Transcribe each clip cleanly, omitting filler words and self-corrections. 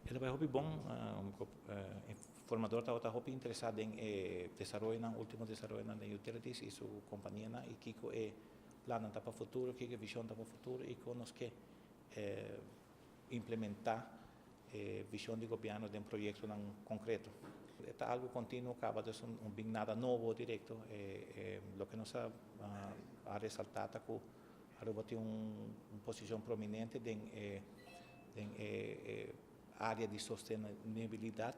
El a bay hopi bon, formador tabata hopi interesa den e desaroyonan, ultimo desaroyonan den utilities y su companianan y kico e plannan ta pa futuro, kico e vision ta pa futuro y con nos ke implementa e vision di gobierno den proyectonan concreto. E ta algo continuo caba, dus no bin nada nobo directo. Loke nos a resalta ta cu Aruba tin un posicion prominente den e area di sostenibilidad,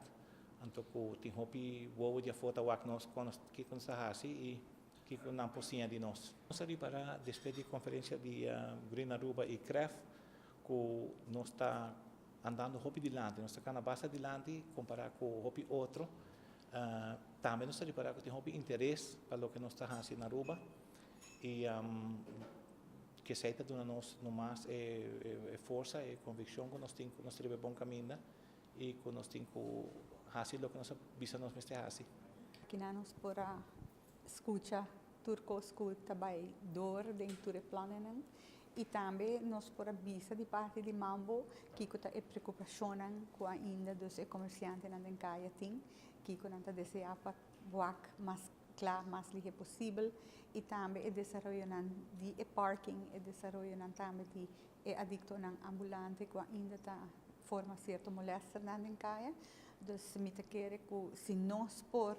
anto cu tin hopi wowo di afo ta wak nos con kico nos ta haci y kico nan por siña di nos. Nos a ripara despues di conferencia di Green Aruba y CREF cu nos ta andando hopi dilanti, nos ta cana basta dilanti compara cu hopi otro. Tambe nos a ripara cu tin hopi interes pa loke nos ta haci na Aruba y cu esey ta duna nos no mas e forsa y conviccion cu nos tin cu nos ta riba bon caminda y cu nos tin cu haci loke nos bisa nos mester haci. Aki nos por a scucha tur cos cu ta bay door den tur e plannan y tambe nos por a bisa di parti di Mambo kico ta e preocupacion cu ainda dus e comerciantenan den caya tin, kico nan ta desea pa wak mas cla, mas lihe posibel, y tambe e desaroyo di e parking, e desaroyo tambe di e adictonan ambulante cu ainda ta forma cierto molester den caya. Dus mi ta kere cu si nos por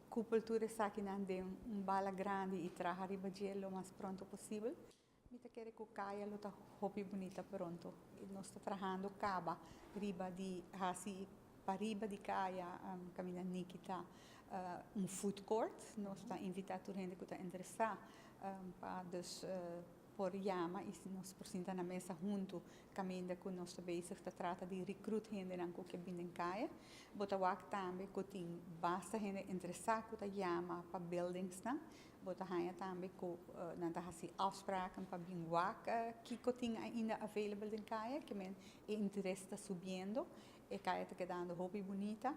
koppel tur esakinan den un bala grandi y traha riba dje lo mas pronto posibel, mi ta kere cu caya lo ta hopi bunita pronto. Y nos ta trahando caba riba di haci pariba di caya, caminda Nikita, un food court. Nos ta invita tur hende cu ta interesa pa dus por yama y nos por sinta na mesa hunto, caminda cu nos ta bezig ta trata di recruit hendenan cu ke bin den caya. Bo ta wak tambe cu tin basta hende interesa cu ta yama pa buildings nan. Bo ta haya tambe cu nan ta hasi afspraken pa bin wak kico tin ainda available den caya, kiermen e interes ta subiendo. E caya ta kedando hopi bunita.